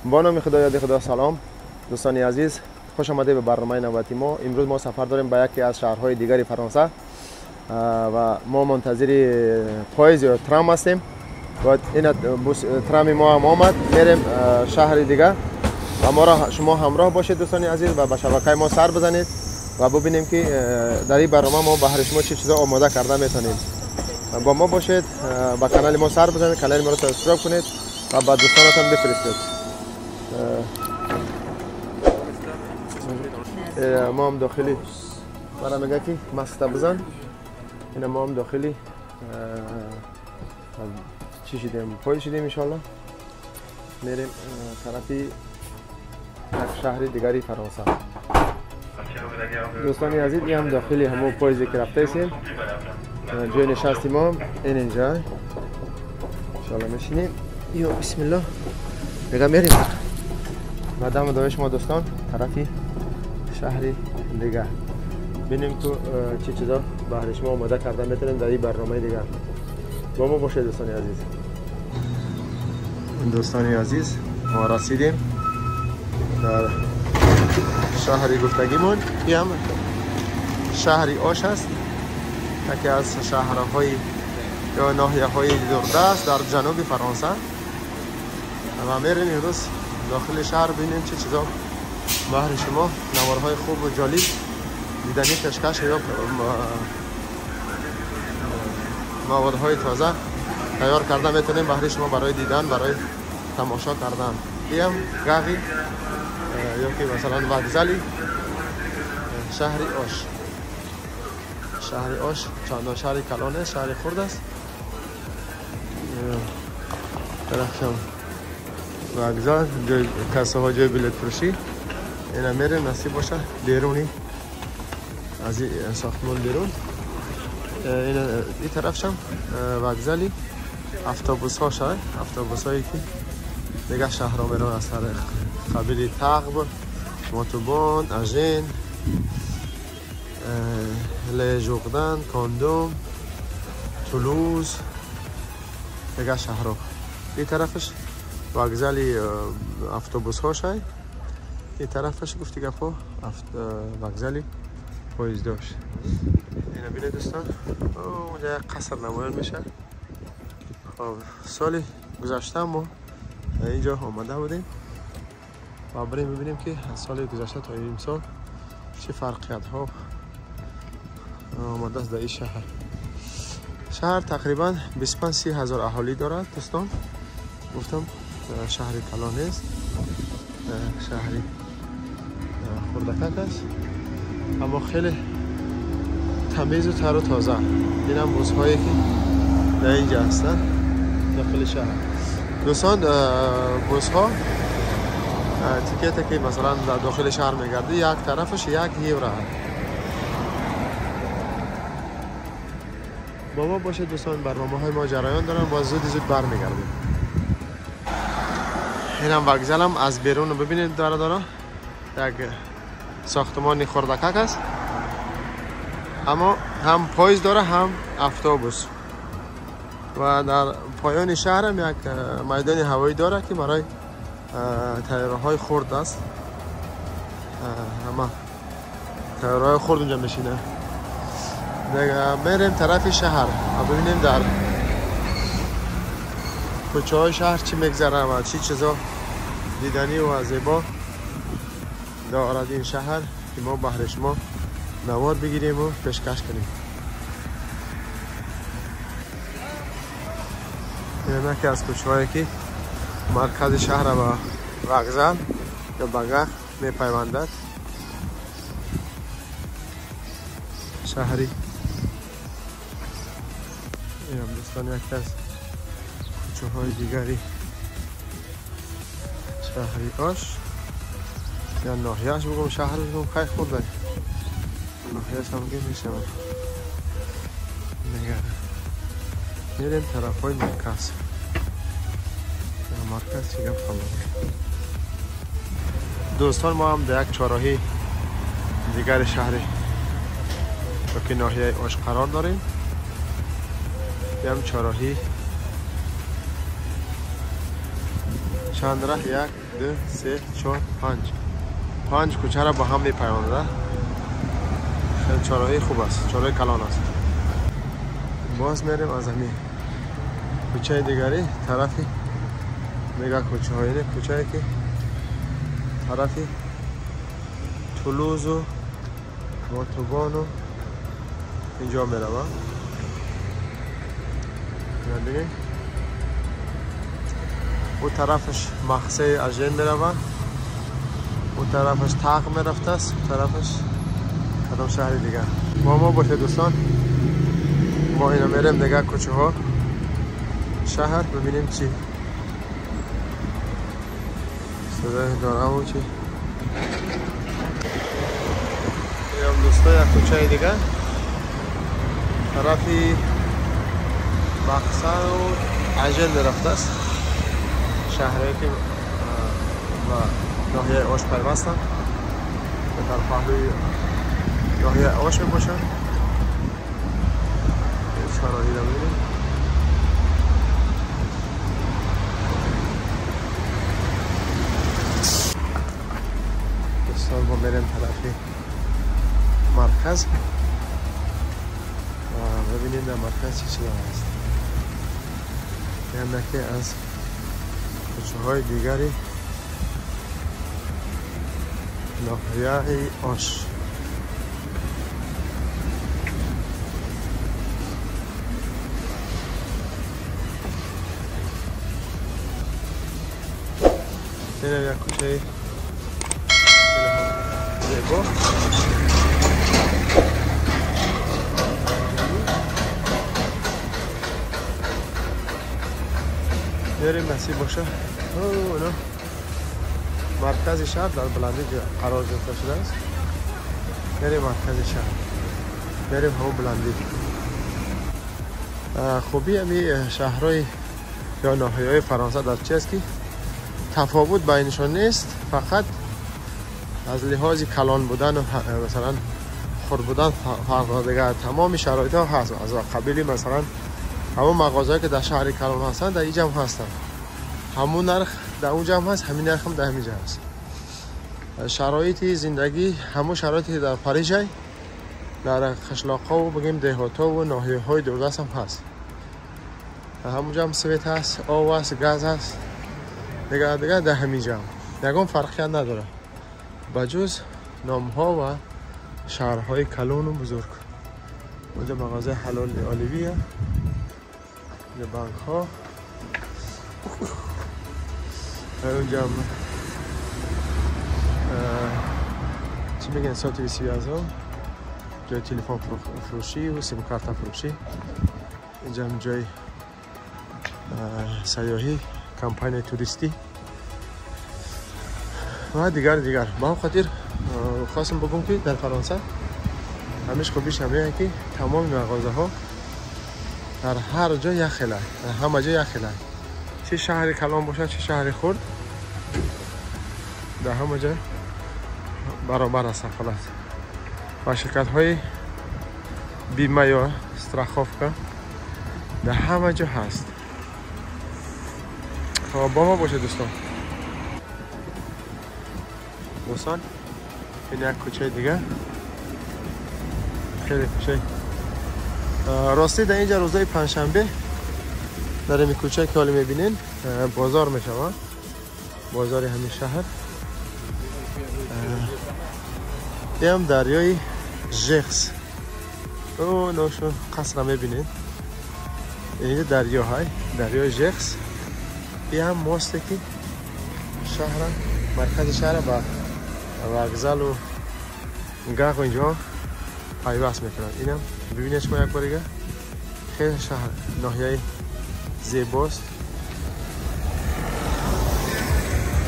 با نام خدا، یاد خدا. سلام دوستان عزیز، خوش آمدید به برنامه نوبتی ما. امروز ما سفر داریم به یکی از شهرهای دیگری فرانسه و ما منتظر پاییز یا ترام هستیم. و این ترام ما هم آمد، میریم شهر دیگه و ما را شما همراه باشید دوستان عزیز و به شبکه ما سر بزنید و ببینیم که در این برنامه ما به شما چه چیزا آماده کرده میتونیم. با ما باشید، به کانال ما سر بزنید، کانال ما را subscribe کنید و به دوستانتان بفرستید. ما هم داخلی برای میگه که ماسک بزن. اینا ما هم داخلی چی شدیم، پای شدیم. انشالله میریم طرفی یک شهر دیگری فرانسه. دوستان عزیز، این هم داخلی همون پایزی که رفته ایسیم، جای نشستی ما این اینجا. انشالله میشینیم. یا بسم الله دیگه میریم و دم دایش ما دوستان طرفی شهر دیگه ببینیم که چه چیزا بهر شما آماده کرده میتونیم در این برنامه دیگر. با ما باشید دوستان عزیز. دوستان عزیز، ما رسیدیم در شهر گفتگیمون. این هم شهر آش است، یکی از شهرهای یا ناحیه های دوردست در جنوب فرانسه. و میریم امروز داخل شهر ببینیم چه چیزا بهر شما نوارهای خوب و جالب دیدنی پیشکش یا موادهای تازه تیار کرده میتونیم بهر شما برای دیدن، برای تماشا کردن. این هم گاهی یا که مثلا وگزلی شهر آش. شهر آش چندان شهر کلان است، شهر خرد است. طرفشم وگزل جای کسا ها، جای بلیت فروشی. اینا میریم نصیب باشه بیرونی از این ساختمان بیرون. این طرفشم وگزلی افتوبوس ها شد، افتوبوس هایی که دیگه شهرها میرن از طریق قبیل تقب، ماتوبان، اژن، لژوردن، کاندوم، تولوز، دیگه شهرها. این طرفش وگزلی افتوبوس ها شد، این طرفش گفتی گپا وگزلی پاییز داشت. اینو بینید دوستان، اونجا یک قصر نمایان میشه. خب سال گذشته ما اینجا آمده بودیم و بریم ببینیم که از سال گذشته تا این سال چه فرقیت ها آمده است در این شهر. شهر تقریبا 25-30 هزار اهالی دارد دوستان. گفتم شهر کلان است، شهری خردکک است، اما خیلی تمیز و تر و تازه. این هم بوس‌هایی که در اینجا هستن داخل شهر. دوستان بوس‌ها تیکت که مثلا در داخل شهر میگردی یک طرفش 1 یورو. با ما باشید دوستان، برنامه های ما جریان دارن، باز زود زود برمیگردیم. این هم وگزلم از بیرون رو ببینید داره یک ساختمان خردکک است، اما هم پاییز داره هم افتوبوس. و در پایان شهر هم یک میدان هوایی داره که برای طیاره های خرد است. همه طیاره های خرد اونجا میشینه. میریم طرف شهر و ببینیم در کوچه های شهر چی میگذره و چی چیزا دیدنی و زیبا دارد این شهر که ما بهر شما نوار بگیریم و پیشکش کنیم. این یکی از کوچه هایی که مرکز شهر با وگزل یا بگه می پیوندد. شهری این هم دوستان یکی از کوچه های دیگری شهری آش یا ناحیه‌اش بگم، شهر بگم خیلی خورده ناحیه‌اش هم که میشه. میریم طرف های مرکز. مرکز چی گپ خبر دوستان؟ ما هم در یک چهارراهی دیگر شهری که ناحیه آش قرار داریم. هم چهارراهی چند راه، 1 2 3 4 5 5 کوچه را با هم میپیوانده. خیلی چهارراهی خوب است، چهارراه کلان است. باز میریم از همین کوچه دیگری طرفی، میگه کوچه های کوچه که طرفی تولوز و ماتوبان و اینجا میروم. ببینید او طرفش مخصه اژن میروه، او طرفش تاق میرفته است، او طرفش کدام شهر دیگه. ما باشه دوستان، ما اینا میریم دیگه کوچه ها شهر، ببینیم چی صدای داره و چی. اینم دوستا یک کوچه دیگه طرفی مخصه و اژن رفته است، شهرهایی که و ناحیه آش پیوستن به در پهلوی ناحیه آش میباشن. چهارراهی را ببینیم. دوستان ما میریم طرف مرکز و ببینیم در مرکز چی چیز هست. این یکی از کوچه های دیگری ناحیه آش. این یک کوچه زیبا. بریم نصیب باشه. اوه مرکز شهر در بلندی قرار گرفته شده است. بریم مرکز شهر، بریم همون بلندی. خوبی همی شهرهای یا ناحیه‌های فرانسه در چی است که تفاوت بینشان نیست، فقط از لحاظ کلان بودن و مثلا خرد بودن فرق دیگه تمام شرایط ها هست. از قبیل مثلا همون مغازه‌ای که در شهر کلان هستن در اینجا هم هستن، همون نرخ در اونجا هم هست، همین نرخ هم در همینجا هست. شرایط زندگی همون شرایطی که در پاریس در قشلاق‌ها و بگیم دهات‌ها و ناحیه‌های دوردست هم هست. همونجا هم سویت هست، آب هست، گاز هست، دیگه در همینجا هم یگان فرقیت نداره بجز نام‌ها و شهرهای کلان و بزرگ. اونجا مغازه حلال آلیویه، اینجا بانک ها، اونجا هم چی میگن ساعت 21 جای تلفن فروشی و سیم کارت فروشی. اینجا هم جای سیاحی، کمپانی توریستی و دیگر. با هم خاطر خواستم بگم که در فرانسه همیش خوبیش همه که تمام مغازه ها در هر جا یک خیله، در همه جا یک خیله، چه شهر کلان باشه چه شهر خرد، در همه جا برابر هستن خلاص. و شرکت های بیمه یا страховка در همه جا هست. خب با ما باشه دوستان. دوستان این یک کوچه دیگه، خیلی کوچه راستی. در اینجا روزای پنجشنبه در این کوچه که حالا میبینین بازار میشود، بازار همین شهر. این هم دریای ژخس، او نوشو قصر میبینین، اینجا دریاهای دریای ژخس. این هم ماسته که شهر مرکز شهر با وگزل و گاغ اینجا پیوست میکنن. اینم ببینید شما یک بار دیگه، خیلی شهر ناحیه زیباست،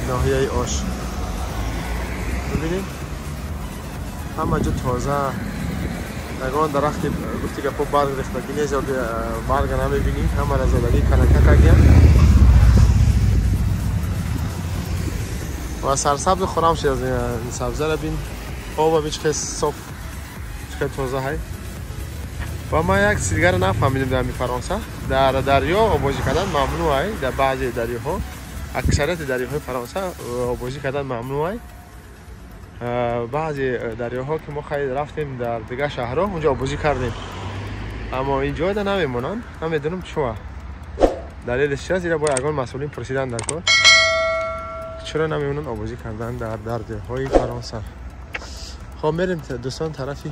ناحیه آش. ببینید همه جا تازه، یگان درخت گفتی که خوب برگ ریختگی نیست یا برگ نمیبینی، همه را زدگی کنکه کردن و سرسبز خرم شد. از این سبزه را بین، آب بین چه صاف چه تازه های. و ما یک چیز دیگر نفهمیدم در فرانسه، در دریا آبازی کردن ممنوع است، در بعضی دریاها Аксарияти дарёҳои Фаронса оббозӣ кардан мамнӯъ аст. Баъзе дарёҳо ки мо хайр рафтем дар дигар шаҳрҳо, онҷо оббозӣ кардем, аммо ин ҷода намемонанд. Намедонам чиро, далелаш чи аст. Ира бояд ягон масъулин пурсидан дар кор, чаро намемонанд оббозӣ кардан дар дарёҳои Фаронса. Хоб, мерем дӯстон тарафи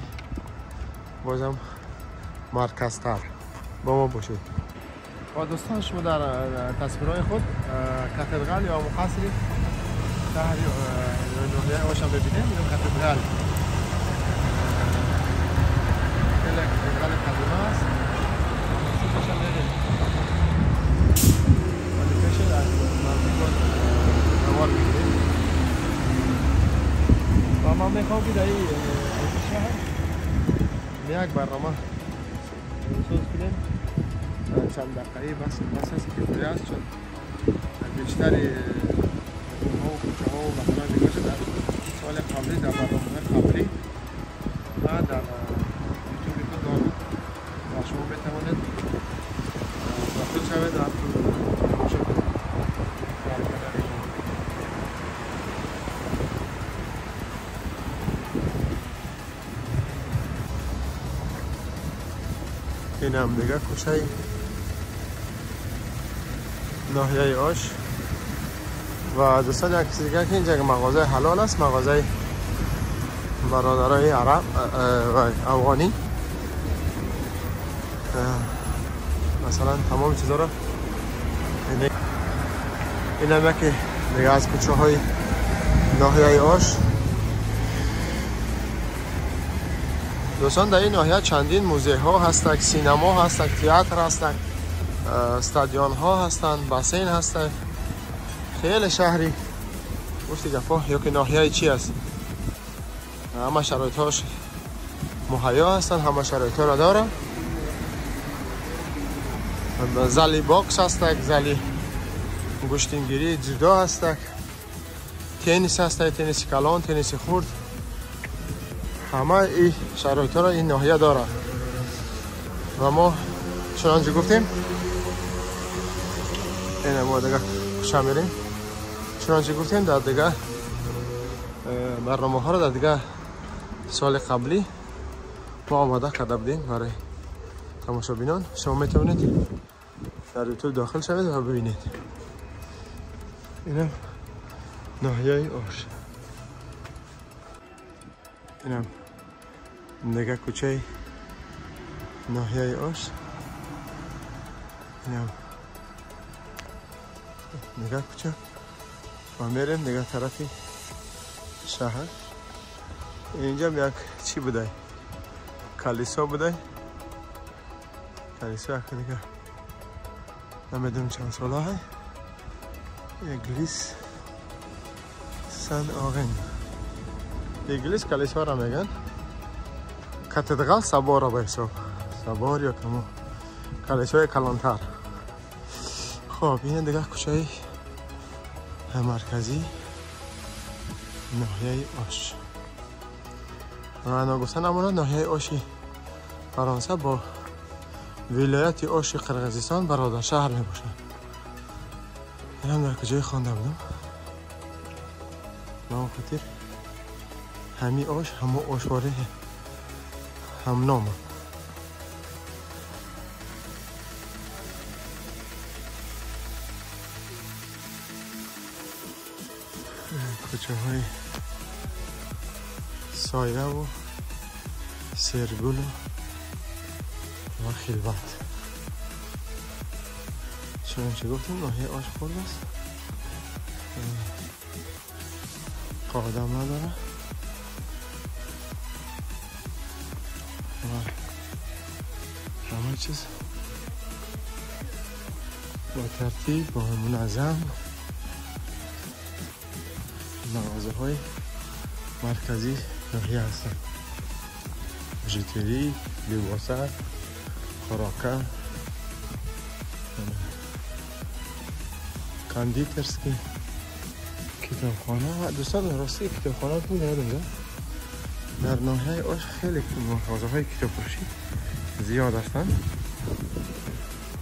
бозам марказтар, бо мо бошед. Ва дӯстон, шумо дар тасвирҳои худ катедрал ё қасри шаҳри ноҳияи Оша мебинем. Ин катедрал хеле катедрали қадима аст. Пеша мерем, вале пеша аз наздик навор мегирем. Ва ман мехоҳам ки дар ин шаҳр як барнома соз кунем, чанд дақиқаи бас аст, кифоя аст, чун бештари ҳо кӯчаҳо ва масалан дигаша дар соли қаблӣ, дар барномаҳои қаблӣ ва дар ютуби худ дорам ва шумо метавонед дохил шавед ва тамошо кунед дар канали мо. Инам дига кӯчаи ноҳияи Ош. Ва дӯстон, як чиз дига ки инҷа мағозаи ҳалол аст, мағозаи бародарои араб ва афғонӣ. Масалан тамоми чизоро инам яке дига аз кӯчаҳои ноҳияи Ош. Дӯстон, дар ин ноҳия чандин музейҳо ҳастанд, синемо ҳастанд, театр ҳастанд, стадионҳо ҳастанд, бассейн ҳастанд. Хеле шаҳри гуфти гапҳо ё ки ноҳияи чи аст, ҳама шароитҳош муҳайё ҳастанд, ҳама шароитҳоро доранд. Зали бокс ҳастак, зали гӯштингирӣ, ҷудо ҳастак, теннис ҳастак, тенниси калон, тенниси хурд. Ҳама ин шароитҳоро ин ноҳия дорад. Ва мо чунончи гуфтем, ина мо дига кӯча мерем, чунончи гуфтем дар дига барномаҳоро дар дига соли қаблӣ мо омода карда будем барои тамошобинон. Шумо метавонед дар ютуб дохил шавед ва бибинед. Инам ноҳияи Ош. Инам дига кӯчаи ноҳияи Ош. Инам дига кӯча ва мерем дига тарафи шаҳр. Инҷам як чӣ будай, калисо будай, калисо як дига намедонам чанд сола ҳай. Эглис Сан Оғен, эглис калисоро мегӯянд, катедрал собора ба ҳисоб, собор ё камо калисои калонтар. Хоб, ин дига кӯчаи марказӣ ноҳияи Ош. Ва ногуфта намонад, ноҳияи Оши Фаронса бо вилояти Оши Қирғизистон бародаршаҳр мебошад. Инам дар куҷое хонда будам, ба он хотир ҳами Ош ҳамо Ошвори ҳамнома. Кӯчаҳои сояву сергулу ва хилват. Чунончи гуфтем, ноҳияи Ош хурд аст, қодам надорад ва ҳама чиз бо тартиб, бо муназзам. Мағозаҳои марказии ноҳия ҳастанд: бижутерӣ, либоса, хӯрока, кондитерский, китобхона. Дӯстон, рости китобхона ёдам, дар ноҳияи Ош хеле мағозаҳои китобфурӯшӣ зиёд ҳастанд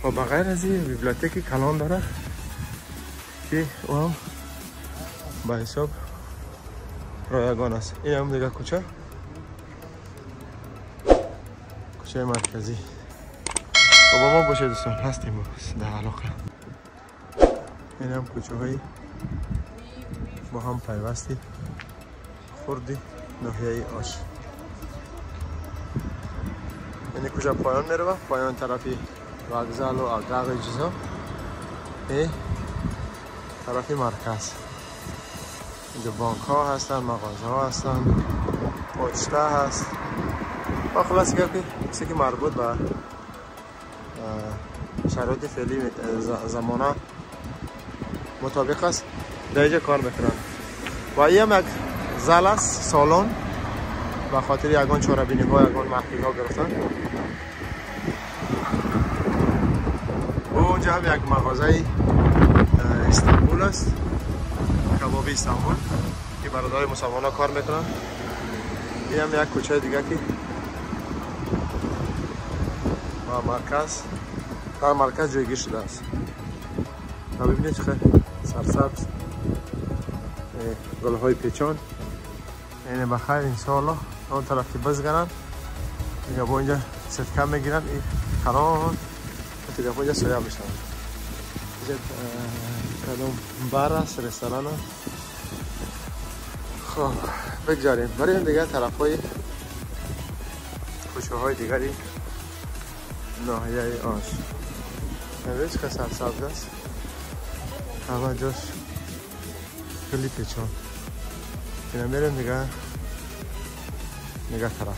ва ба ғайр аз ин библиотеки калон дорад. که او هم به حساب رایگان است. این هم دیگه کوچه، کوچه مرکزی. با ما باشه دوستان، هستیم در علاقه. این هم کوچه های با هم پیوستی خوردی ناحیه آش. یعنی کوچه پایان میروه، پایان طرفی وگزل و اگاغ چیزا، ای طرفی مرکز. اینجا بانک ها هستن، مغازه ها هستن، پاچته هست و خلاص که کسی که مربوط به شرایط فعلی زمانه مطابق است در اینجا کار میکنن. و این هم یک زل است، سالن، به خاطر یگان چاربینی ها، یگان محفل ها گرفتن. و اونجا هم یک مغازه استانبول است، کبابی استانبول که برادرای مسلمان ها کار میکنن. این هم یک کوچه دیگه که با مرکز، در مرکز جایگیر شده است. و ببینید چه سرسبز، گلهای پیچان. اینه بخیر انشاءالله اون طرف که بزگرن دیگه با اینجا ستکه میگیرن، این کلان دیگه با اینجا سایه میشن. اینجا کدام بار است، رستوران است. خب بگذاریم بریم دیگه طرف های کوچه های دیگری ناحیه آش. ببینید چه سرسبز است، همه جاش خیلی پیچان. اینا میریم دیگه نگاه طرف.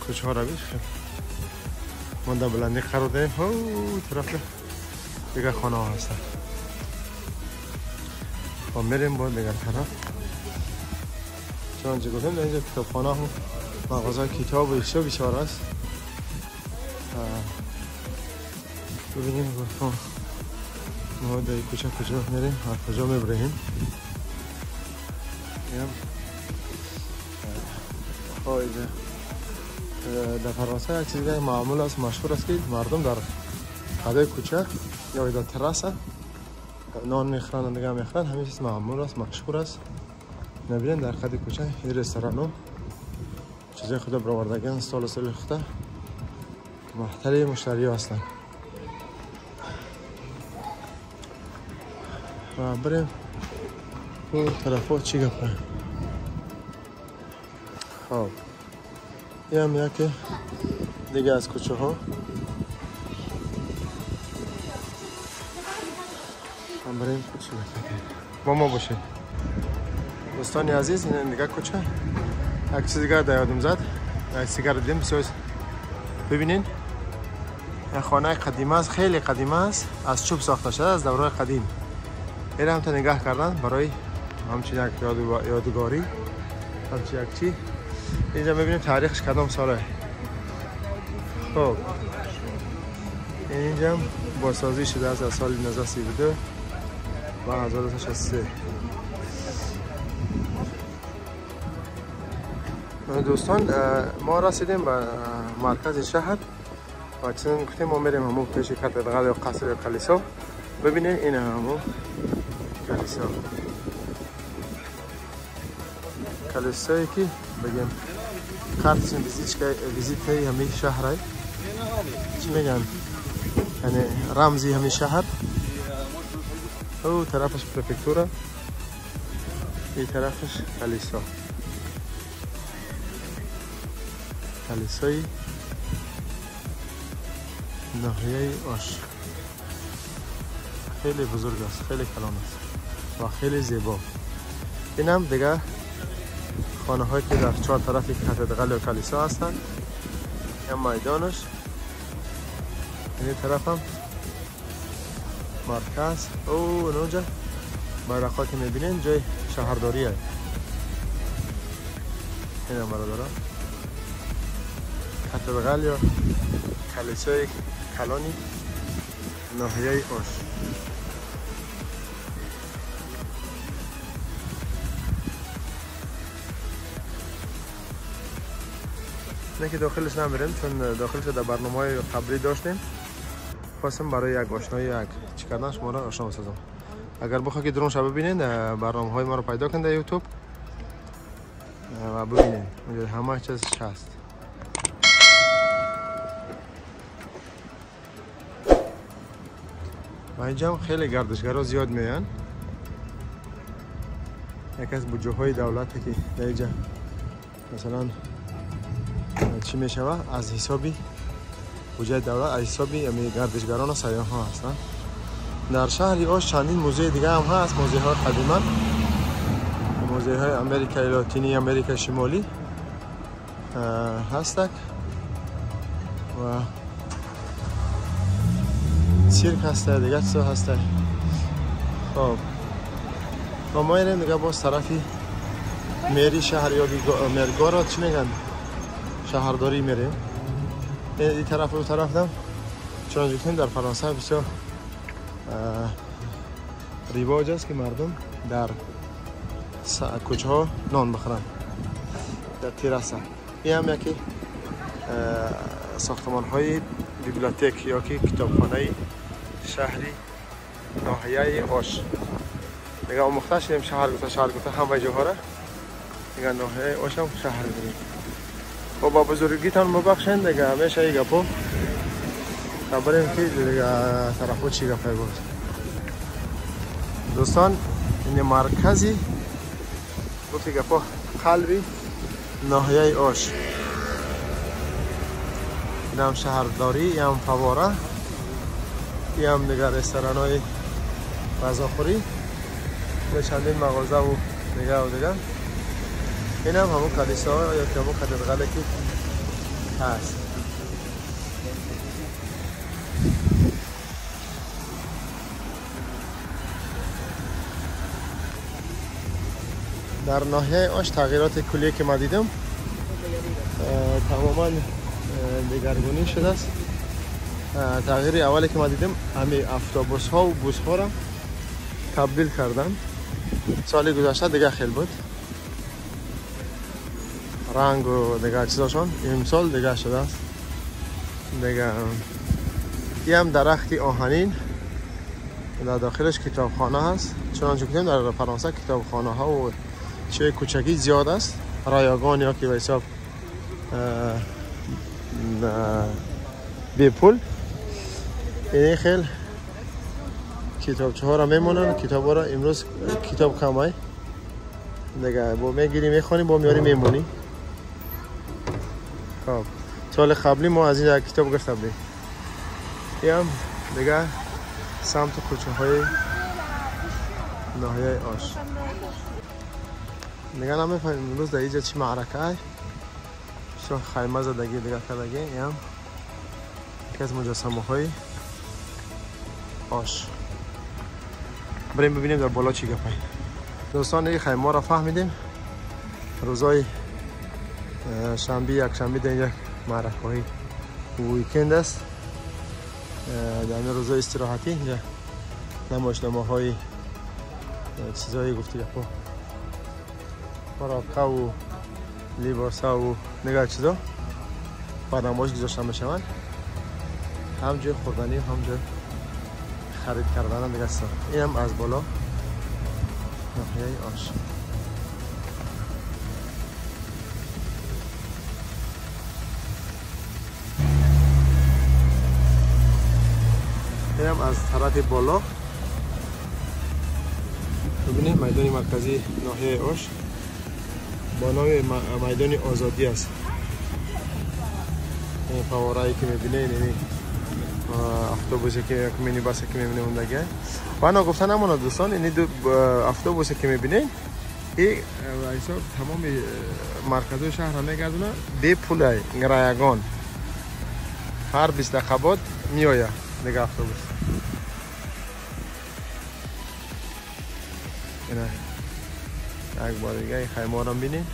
کوچه ها را بیش خیلی ما در بلندی قرار داریم. او طرف دیگه خانه ها هستن. خب میریم با دیگه طرف. چنانچه گفتیم در اینجا کتابخانه و مغازه کتاب و ایشا بیشار است. ببینیم ما در کوچه کجا میریم و کجا میبریم. اینجا در فرانسه یک چیز معمول است، مشهور است که مردم در قدای کوچه یا در تراس نان میخورن و دیگه میخورن. همه چیز معمول است، مشهور است. نبینین در قد کوچه این رستوران چیزای خدا برآوردگان سال سال خدا محتری مشتری هستن. و بریم اون طرفا چی گپه. خب این هم یکی دیگه از کوچه ها. هم بریم چی گپه با ما باشه دوستان عزیز. این دیگه کوچه یک چیز دیگه در یادم زد، یک سیگار دیدیم بسیار. ببینین یک خانه قدیمه است، خیلی قدیمه است، از چوب ساخته شده، از دوران قدیم. این هم تا نگاه کردن برای همچین یک یادگاری، همچین یک چی. اینجا میبینیم تاریخش کدام ساله. خب اینجا هم بازسازی شده است از سال 1932 و 1963. دوستان ما رسیدیم به مرکز شهر و چون گفتیم ما میریم همون پیش کاتدرال یا قصر یا کلیسا. ببینید این همون کلیسا، کلیسایی که بگیم کارت ویزیت همین شهر، چی میگن، یعنی رمزی همین شهر. او طرفش پرفکتورا، این طرفش کلیسا، کلیسای ناحیه آش. خیلی بزرگ است، خیلی کلان است و خیلی زیبا. این هم دیگه خانه هایی که در چهار طرف کاتدرال یا کلیسا هستند. این میدانش، این طرف هم مرکز. او اونجا بیرق‌ها که میبینین جای شهرداریه. این هم برادران کاتدرال یا کلیسای کلانی ناحیه آش. نه که داخلش نمیریم چون داخلش در برنامه قبلی داشتیم. خواستم برای یک آشنایی یک چی کردن شما را آشنا بسازم. اگر بخواید که درون شب ببینین برنامه‌های ما رو پیدا کنید در یوتیوب و ببینین اونجا همه چیز هست. و اینجا هم خیلی گردشگرا زیاد میان. یکی از بودجه های دولت که در اینجا مثلا چی میشوه از حسابی بودجه دولت از حسابی یعنی گردشگران و سیاح ها هستن. در شهر آش چندین موزه دیگه هم هست، موزه های قدیمه، موزه های امریکای لاتینی، امریکای شمالی هستک و سیرک هسته، دیگه چیزا هسته. خب ما میریم دیگه باز طرفی میری شهر یا مرگارا چی میگن شهرداری میریم. این طرف و طرف دم چون گفتیم در فرانسه بسیار رواج است که مردم در کوچه ها نان بخورن در تیراس. این هم یکی ساختمان های بیبلیوتک یا که کتابخانه شهری ناحیه آش. دیگه آموخته شدیم شهر گفته شهر گفته همه جاها را دیگه ناحیه آش هم شهر میریم. خب با بزرگیتان مبخشین دیگه همیشه ای گپو خبریم که دیگه طرفو چی گپه بود. دوستان این مرکزی گفتی گپو قلبی ناحیه آش، این هم شهرداری، این هم فواره، این هم دیگه رستوران های غذاخوری و چندین مغازه و دیگه و دیگه. این هم همون کلیسا یا که همون کاتدرال که هست. در ناحیه آش تغییرات کلی که ما دیدم تماما دگرگونی شده است. تغییر اولی که ما دیدم همین اتوبوس ها و بوس ها را تبدیل کردن. سال گذشته دیگه خیلی بود رنگ و دیگه چیزاشون، امسال دیگه شده است. دیگه این هم درختی آهنین در داخلش کتابخانه هست. چنانچه گفتیم در فرانسه کتابخانه ها و چه کوچکی زیاد است، رایگان یا که به حساب بی پول. این خیلی کتابچه ها را میمونن، کتاب ها را امروز کتاب کمای دیگه با میگیری میخوانی با میاری میمونی. خب سال قبلی ما از این کتاب گرفته بودیم. این هم دیگه سمت کوچه های ناحیه آش. دیگه نمیفهمیم امروز در اینجا چی معرکه ای بسیار خیمه زدگی دیگه کردگی. این هم یکی از مجسمه های آش. بریم ببینیم در بالا چی گپه. دوستان این خیمه را فهمیدیم روزای شنبه یک شنبه در یک معرکه های ویکند است. در این روزای استراحتی اینجا نمایشنامه های چیزایی گفتی گپا خوراکه و لباس ها و نگاه چیزا با نمایش گذاشته میشوند. هم جای خوردنی هم جای خرید کردن هم دیگه است. این هم از بالا ناحیه آش. این هم از طرف بالا ببینید میدان مرکزی ناحیه آش با نام میدان آزادی است. این فواره‌ای که میبینید، این اتوبوسی که مینی باسی که میبینید اون دیگه. و ناگفته نماند دوستان، این دو اتوبوسی که میبینید این حساب تمام مرکزهای شهر را میگردونه بی پول رایگان. هر 20 دقیقه بعد میآید دیگه اتوبوس. اینه یک بار دیگه این خیمه را بینید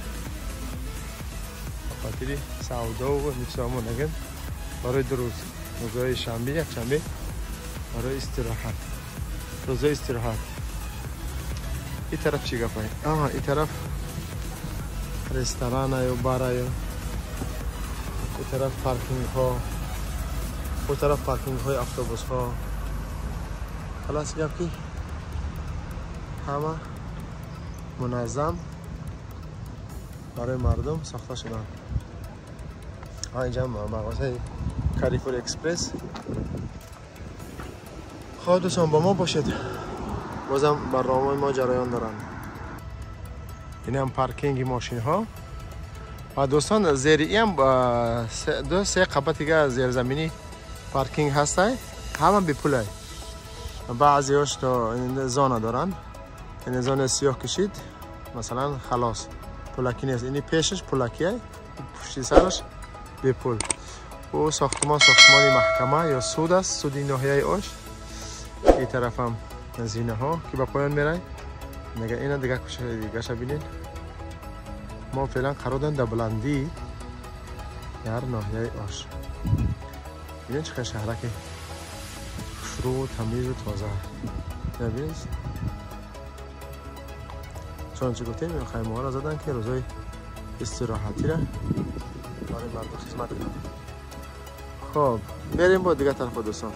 خاطر سودا و میچامون نگن برای دو روز، روزهای شنبه یک شنبه برای استراحت، روزهای استراحت. این طرف چی گپه؟ آها این طرف رستوران یا بار یا این طرف پارکینگ ها. اون طرف پارکینگ های افتوبوس ها. خلاص گپ که همه منظم برای مردم ساخته شدن. اینجا مغازه Carrefour Express. خب دوستان با ما باشید، بازم برنامه ما جریان دارن. این هم پارکینگ ماشین ها. و دوستان زیر این هم دو سه قبط دیگه زیرزمینی پارکینگ هسته، همه بی پوله. بعضی هاش تا zone دارن، این zone سیاه کشید مثلا خلاص پولکی نیست. اینی پیشش پولکیه، پشتی سرش بی پول. او ساختمان محکمه یا سود است، سودی ناحیه آش. این طرف هم زینه ها که به پایان میره. دیگه اینا دیگه کوچه دیگه شو ببینید. ما فعلا قرار داریم در بلندی در ناحیه آش. ببینید چقدر شهرک خوشرو و تمیز و تازه. ببینید چون گفتیم این خیمه ها را زدن که روزای استراحتی را برای مردم خدمت کنند. خب بریم با دیگه طرف دوستان.